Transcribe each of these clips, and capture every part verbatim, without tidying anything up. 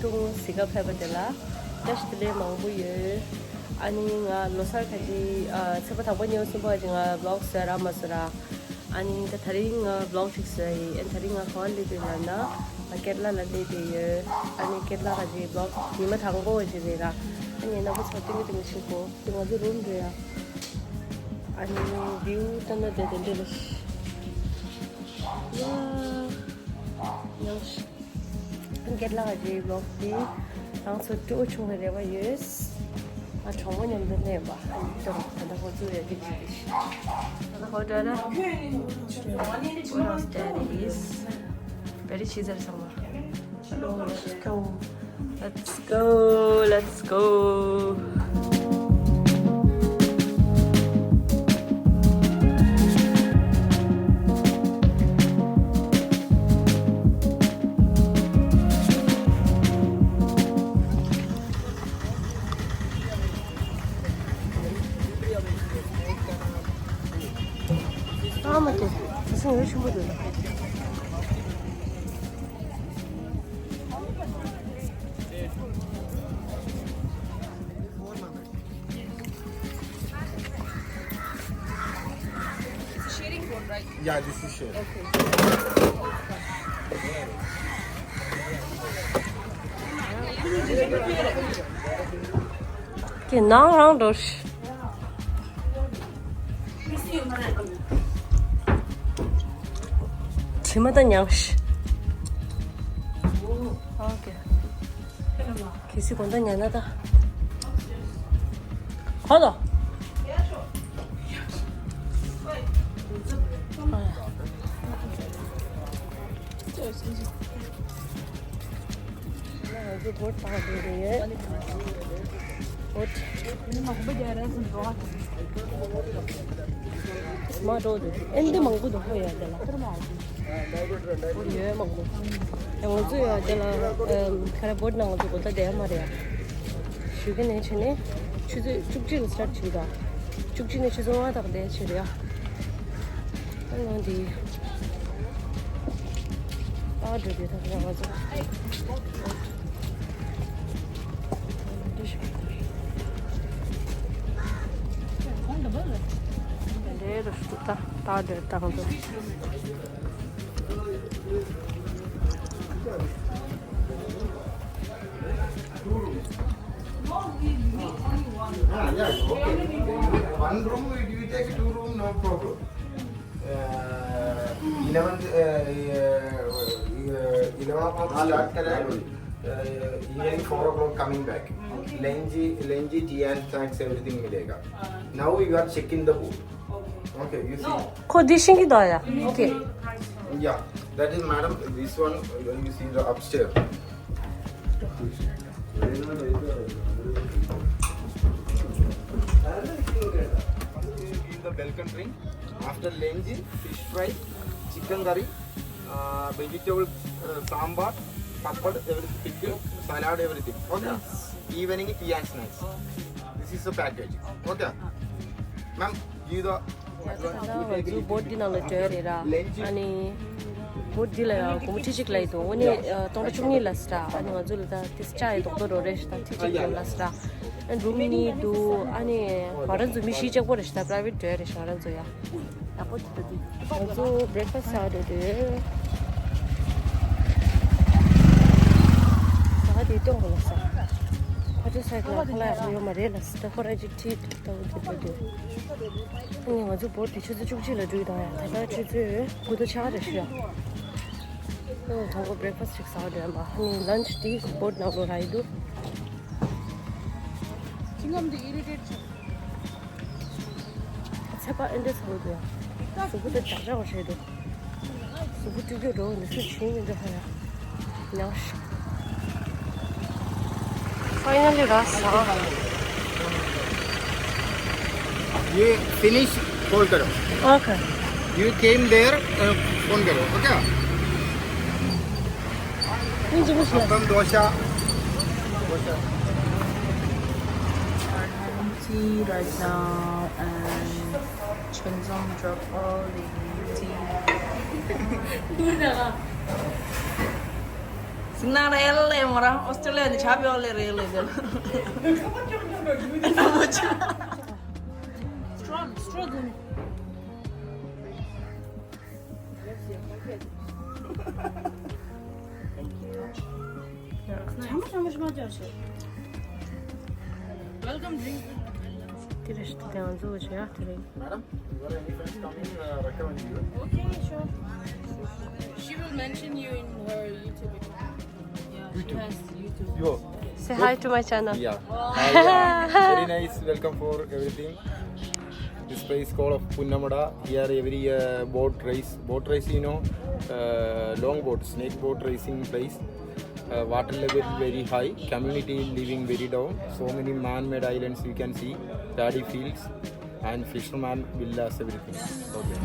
ཐུང་གཟིགས་ག་ཕེབས་པ་དེ་ལ་བཀྲ་ཤིས་བདེ་ལེགས་མང་པོ་ཡོད། ཨ་ནི་ང་ལོ་གསར་ག་ཅི་ཨ་ཚེས་པ་དང་པོ་གཉིས་པ་གསུམ་པ་ག་ཅི་ང་ཝི་ལོག་བཟོས་རག་མ་བཟོས་རག་ཨ་ནི་ད་དེ་རིང་ང་ཝི་ལོག་ཅིག་བཟོས་ཡིན། ཨ་ནི་དེ་རིང་ང་ག་པར་སླེབས་ཡོད་ལབ་ན་ང་ཀེ་ར་ལ་ལ་སླེབས་ཡོད། ཨ་ནི་ཀེ་ར་ལ་ག་ཅི་ཝི་ལོག་ཉི་མ་དང་པོ་ག་ཅི་རེད་ར། ཨ་ནི་རྣམ་པ་ཚོ་སྟོན་གི་སྟོན་གི་བྱེད་དགོས། དེ་ང་ཚོ་རུམ་རེད་ཡ། ཨ་ནི་བིའུ་ལྟ་ན་དེ་དེ་འདྲ་རེད། ཡ། ཡང་ཤི། སྒེར་ལ་རེ་ལོག་སྟེ་རང་ཚོ་སྤྲོ་བྱུང་བའི་རེ་བ་ཡོད། ང་གྲོགས་མོ་མཉམ་དུ་སླེབས་པ་ཨ་ནི་ཏོག་ད་ལྟ་ཧོ་ཙུ་རེ་རེ་ཅི་ཏི་ཤི། ད་ལྟ་ཧོ་ཏྲ་ར། What else that is? Very cheesy somewhere. Let's go, let's go. ཨ་མ་དེ། དེ་སང་ཡོད་ཆེན་པོ་འདུག Yeah, this is shared. དེ་ནང་རང་འགྲོ་ཤི། དྲི་མ་ད་མྱངས་ཤི། ཨོ་ཀེ། གལ་སྲིད་དགོང་དག་ཉལ་ན་ད། ག་ལ། ང་ཚོ་བོད་བཏང་འགྲོ་གི་ཡོད། བོད། མ་འགྲོ་འདུག་ཨེ་འདི་མང་པོ་འདུག་ཧོ་ཡ་དེ་ལ། ཡོད་མང་པོ། ཡང་ང་ཚོ་ཡང་དེ་ལ་ཁ་ར་བོད་ནང་ང་ཚོ་གོ་ད་བསྡད་མ་རེད་ཡ། ཞུ་གི་ནས་བྱས་ནས་ཆུ་ཚོད་བཅུ་གཅིག་ལ་སི་ཊར་བྱེད་ཀྱི་ད། བཅུ་གཅིག་ནས་ཆུ་ཚོད་ལྔ་དག་བསྡད་བྱེད་རེད་ཡ། ཨ་ནང་འདི། ཨ་འགྲོ་རྒྱུ་ད་ཁ་ར་ང་ཚོ། འདྲེ་རུ་སུ་ད་ད་འདྲེ་དང་དུ། Ah, yeah, okay. One room, we, we take two room, no problem. Uh, eleven, uh, uh, eleven o'clock start करें। Uh, evening four o'clock coming back। Lunch, lunch, tea and snacks, everything मिलेगा। Now you are checking the boat। Okay, you see। ཁོ་འདི་ཤེས་ཀྱི་འདུག་ཡ། Okay। Yeah, that is madam, this one, uh, you see the upstairs। In the welcome drink, after lenji, fish fry, chicken curry, uh, vegetable, uh, sambar, papad, everything, pickle, salad, everything. Okay? Evening tea and snacks. This is the package. Okay? Ma'am, give the ང་ཚོ་བོད་འདི་ནང་ལ་འགྲོ་ཡ་རེད་ར། ཨ་ནི་བོད་འདི་ལ་ཡང་སྒོར་མོ་ཁྲི་གཅིག་ལ་ཡི་དོ། འོ་ནི་སྟོང་ཕྲག་བཅུ་གཉིས་ལ་སི་ར། ཨ་ནི་ང་ཚོ་ལ་ད་ཏི་སི་ཅ་ཡི་དོག་དོ་རོ་རེ་ཞིག་ད་ཁྲི་གཅིག་ཡོད་ལ་སི་ར། ཨ་ནི་རུམ་གཉིས་འདུག་ཨ་ནི་ང་རང་ཚོ་མི་བཞི་གཅིག་པོ་རེ་ཞིག་ད་པ་རའི་ཝེ་ཊི་འགྲོ་ཡ་རེ་ཞིག་ང་རང་ཚོ་ཡ། ཡག་པོ་འདུག་ད་འདི་ང་ཚོ་བྷི་རེག་ཕ་སི་ཟ་འགྲོ་དུས། ཟ་དེ་སྟོན་དགོས་ལ་སི། ཕ་ཆོས་སའི་ཀ་ལ་ཁ་ལག་ཡག་པོ་ཡོད་མ་རེད་ལ་སི། ད་ཁོ་ར་ཅིག་ཁྲིད་ད་འོ་དེ་འགྲོ་དུས། ཨ་ནི་ང་ཚོ་བོད་དེ་ཆུ་ཚོད་བཅུ་གཅིག་ལ་འགྲོ་ཡི་དང་ཡ། ད་ལྟ་ཆུ་ཚོད་དགུ་དང་ཕྱེད་ཀ་རེད་ཤག་ཡ། ཨོ་དང་པོ་བྷི་རེག་ཕ་སི་ཅིག་ཟ་འགྲོ་ཡ་མ། ཨ་ནི་ལན་ཆི་དེ་བོད་ནང་ལོགས་རག་གི་འདུག་ཁྱི་ངམ་དེ་ཨི་རི་ཊེཊ་བྱུང་། ཚད་པ་ཨེ་འདྲ་ཚ་བོ་འདུག་ཡ། གཟུགས་པོ་དེ་འཇག་འཇག་པ་བྱས་འདུག་གཟུགས་པོ་སྤྲུལ་སྐྱོད་འགྲོ་འདི་ཚོ་བྱིན་མི་འདུག་ཧ་ཡ། ཉག་ཤ། Finally, Ras, हाँ। ये finish call करो। Okay। You came there, phone करो, okay? Ninja Bush. Appam, dosa। Dosa। Tea right now and Chunzom drop all the tea. སིང་ན་ར་ཨེ་ལ་ལེ་མོ་ར་ཨོ་སི་ཀྲི་ལི་ཡ་ནི་ཆ་པེ་ཨོ་ལེ་རེ་ལེ་དེ་ལ། སི་ཊྲོ་སི་ཊྲོ་དུ། Welcome drink. དེ་རེད། དེ་ང་ཚོ་བྱ་ཡག་དེ་རེད། Madam, you got any friends coming, uh, recommend you? Okay, sure. She will mention you in her YouTube account. Yeah, she has YouTube. Yo. Say hi to my channel. Yeah. Hi, yeah. Very nice. Welcome for everything. This place called of Punnamada. Here every uh, boat race, boat race, you know, uh, long boat, snake boat racing place. Uh, water level very high. Community living very down. So many man-made islands you can see. Paddy fields and fisherman villas, everything. Okay.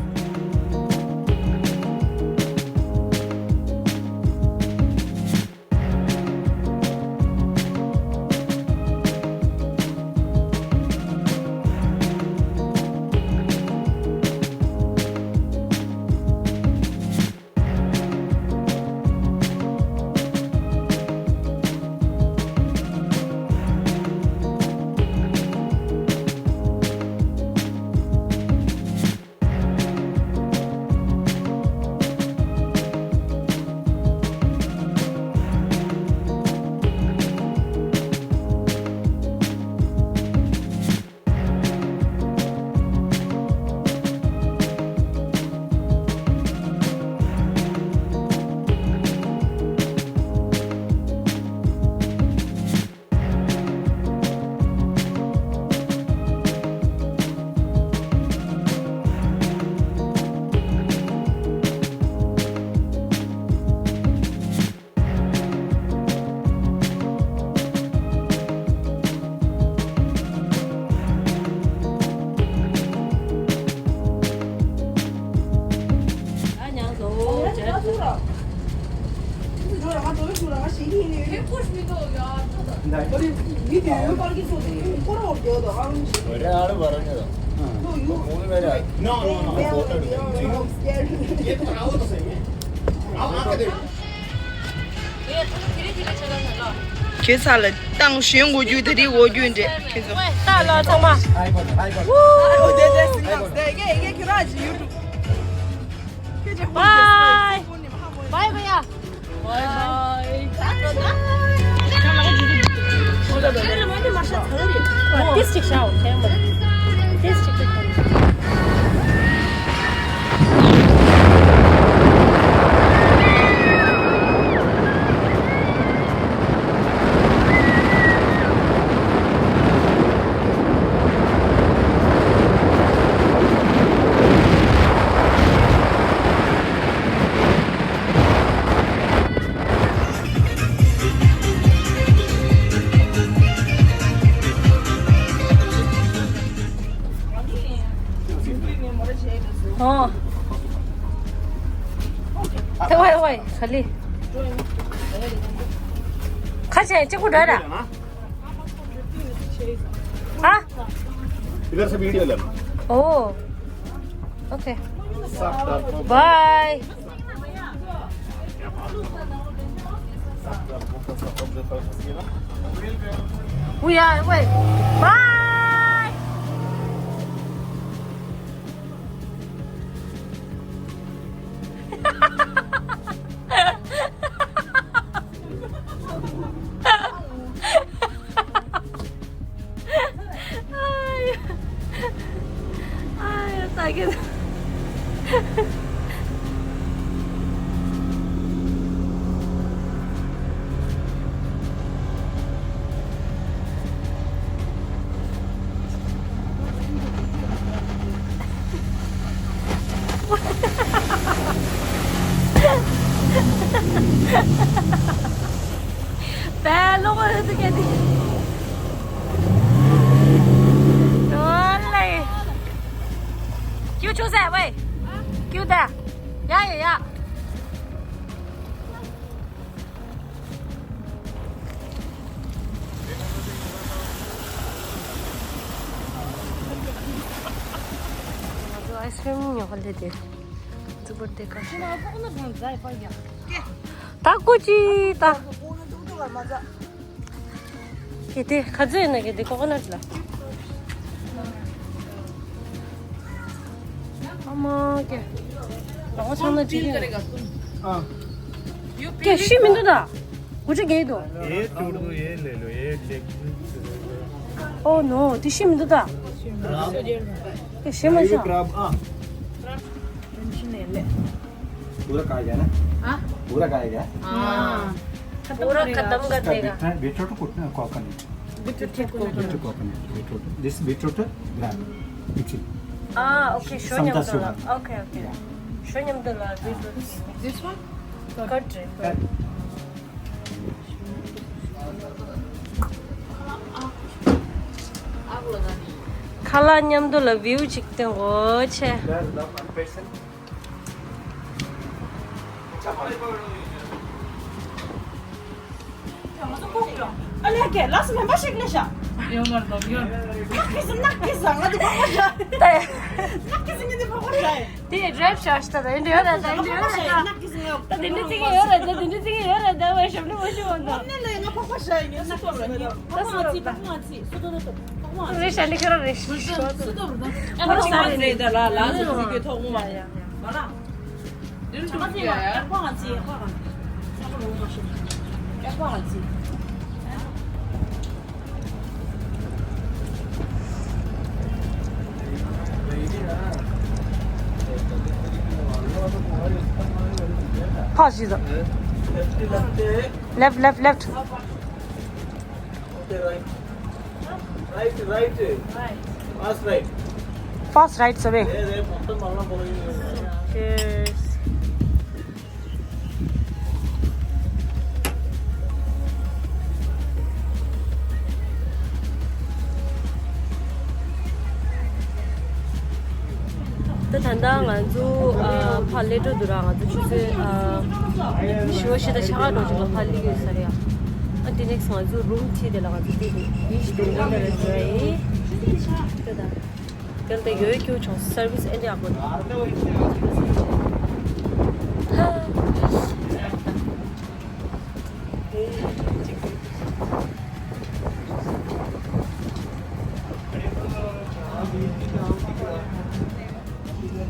No, no, no. ཁྱེད་ཚ་ལ་བཏང་གཞན་འོ་རྒྱུ་དེ་རིགས་འོ་རྒྱུ་འདྲེ་ཁྱེད་ཚོ། ལྟ་ལ་ཚང་མ། Bye. Bye, bye. This chick show, camera. This chick. ཨོ། དེ་ཝའི་ཝའི་ག་ལི། ཁ་ཆེ་གཅིག་པུ་འདྲ་ར། ཨ། इधर से वीडियो लेना। ཨོ། ཨོ་ཁེ། བའི། We are, wait. Bye. Ay, ay, ay, ay, ay. Bad, look at this again. Olay. Kyu chu sa, wait. Kyu da. Ya, ya, ya. Ice cream ཉོ་ག་སླེབས་ཏེ། ང་ཚོ་བར་ཐི་ཀ་ཤི། ཁྱེད་ཚོ་ཁོག་ན་གང་ཟ་ཡི་པ་ཡ། ད་ཀོ་ཅི་ད། གལ་ཏེ་ཁ་ཚོད་ན་གལ་ཏེ་ཀོ་ཀོ་ནཊ་ལ། ཨ་མ་ཀེ། ལ་ཧོ་ཚང་ན་ཅི་ཡིན། ཨ། ཀེ་ཤི་མི་འདུག་ད། གུ་ཅི་གེ་དུ། ये तोड़ दो, ये ले लो, ये देख। Oh no, དེ་ཤི་མི་འདུག་ད། ཀེ་ཤི་མ་ཤ། हाँ। पूरा खाएगा ना? हाँ? पूरा खाएगा? हाँ। पूरा खत्म कर देगा। Beetroot, beetroot को, coconut। Beetroot को। Beetroot coconut, beetroot। This beetroot, gram। It's it। Ah, okay, show them the love। Okay, okay। Yeah। Show them the love, beetroot। This one? Cut it। ཁ་ལག་མཉམ་དུ་ལ་བིའུ་ཅིག་སྟོན་གོ་ཆེ། ཨ་ལས་ཀྱི་ལགས་སུ་མེན་པ་ཞིག་ལས་ཤ། ཡོང་མར་འདོམ་ཡོད། ནག་གི་སི་ནག་གི་སི་ང་དེ་ཕོག་པ་ཤ། ནག་གི་སི་ངི་དེ་ཕོག་པ་ཤ། དེ་རེབ་ཤ་ཤ་ད་དེ་འདྲ་ཡོད་ར་ད་འདྲ་ཡོད་ར་ད། ད་དེ་འདྲ་ཅིག་ཡོད་ར་ད་དེ་འདྲ་ཅིག་ཡོད་ར་ད་བ་ཤམ་ནི་མ་ཤི་བ་ད། ནི་ལས་ང་ཕོག་པ་ཤ་ཡིན་ན་ཕོག་པ་ཤ་ཡིན། ཕོག་པ་ཤ་ཡིན། ཕོག་པ་ཤ་ཡིན། སུ་དོ་རེ་ཤ་ནི་ཁྱོད་ར་རེ་ཤ། སུ་དོ་རེ་ད། ཨ་ཁོ་ཤ་རེ་ད་ལ་ལ་སུ་ཞིག་གི་ཐོག་མ་ཡ། Pass, Jesus. Left, left, left. Right, right. Fast right. Fast right, सभी। Cheers। ད་ད་ལྟ་ང་ཚོ་ཨ་ཕར་སླེབས་འགྲོ་འདུག་ར། ང་ཚོ་ཆུ་ཚོད་ཨ་བཞི་པ་ཕྱེད་དང་ཕྱེད་ཀ་འགྲོ་ཅིག་ལ་ཕར་སླེབས་ཡོད་ས་རེད་ཡ། ཨ་དེ་ནེགསི་ང་ཚོ་རུམ་ཁྲིད་དེ་ལ་ང་ཚོ་དེ་བིཆ་དེ་འོ་ན་རེ་འགྲོ་ཡ་ཡིན། ད་ད། གལ་ཏེ་ཡོད་ཀྱོ་ཆོག་སར་བིས་ཨེ་འདྲ་ཡག་པོ་འདུག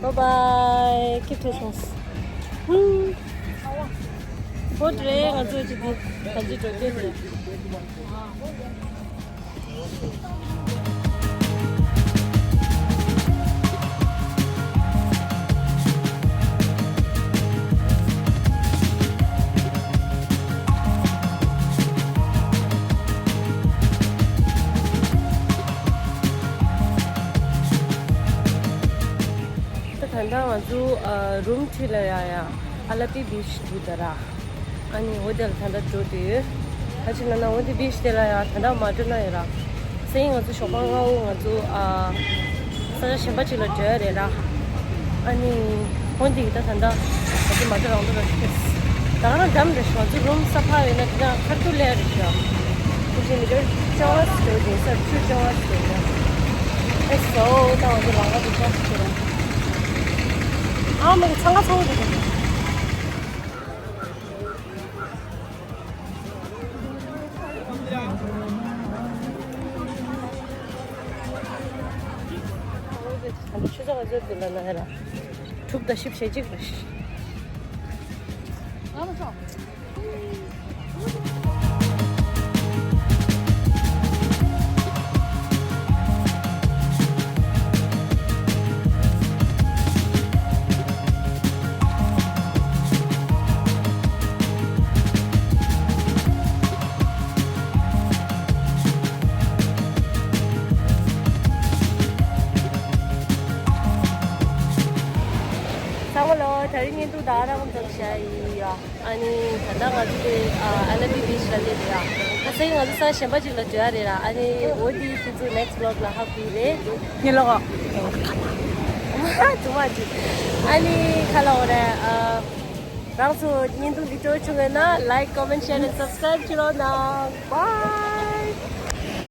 Bye bye. Keep taking. ཧུམ། བོད་རེད་ང་ཚོ་ཅི་དེ་ག་ཅི་འགྲོ་རྒྱུ་རེད། ད་ད་ལྟ་ང་ཚོ་ཨ་རུམ་ཁྲིད་ལ་ཡ་ཡ་ཨ་ལ་པི་བིཆ་འདུག་ད་ར། ཨ་ནི་འོ་དེ་ལ་ད་ལྟ་འགྲོ་དུས། ད་ཅི་ལ་ན་འོ་དེ་བིཆ་དེ་ལ་ཡ་ད་ལྟ་མ་འགྲོ་ན་ཡོད་ར། སང་ཉིན་ང་ཚོ་ཞོགས་པ་སྔ་པོ་ང་ཚོ་ཨ་ས་ཆ་གཞན་པ་ཅིག་ལ་འགྲོ་ཡ་རེད་ར། ཨ་ནི་འོ་དེ་གི་ད་ད་ལྟ་ང་ཚོ་མ་འགྲོ་རང་འགྲོ་ར་ཤི་ད་ག་རང་འགྲམ་རེད་ཤི། ང་ཚོ་རུམ་ས་ཕག་ཡོད་ན་དེ་ན་ཁར་ཐུག་ལས་རེད་ཤི། དེ་བཞིན་མི་འགྲོ་ཅང་བ་སི་འགྲོ་དེ་ས་ཆུ་ཅང་བ་སི་འགྲོ་ཡ། ཨེ་སོ་ད་ང་ཚོ་ལང་ཀ་དེ་ཅང་སི་འགྲོ་ར། ཨ་མ་གི་ཚང་ཁ་ཚང་གི་འགྲོ། ཆུ་ཚོད་ག་ཚོད་འདུག་ལ་ན་ཧེ་ལ། དྲུག་དང་བཞི་བཅུ་ཞེ་གཅིག་རེད། ང་མ་ཚོ། ཚང་མ་ལོ། ད་རིང་བརྙན་ཐུང་ད་རང་ཙམ་བྱ་ཡི་ཡ། ཨ་ནི་ད་ལྟ་ང་ཚོ་དེ་ཨ་ལ་པི་བིཆ་ལ་སླེབས་རེད་ཡ། ཨ་སང་ང་ཚོ་ས་གཞན་པ་ཅིག་ལ་འགྲོ་ཡ་རེད་ར། ཨ་ནི་འོ་དེ་ཁྱེད་ཚོ་ནེགསི་བི་ལོག་ལ་ཧ་གོ་གི་རེད། ངེད་ལོག་ཨ་ནི་ཁ་ལ་འོ་རེད། ཨ་རང་ཚོ་བརྙན་ཐུང་འདི་སྤྲོ་བྱུང་ཡོད་ན་like, comment, share and subscribe བྱེད་རོགས་གནང་། Bye.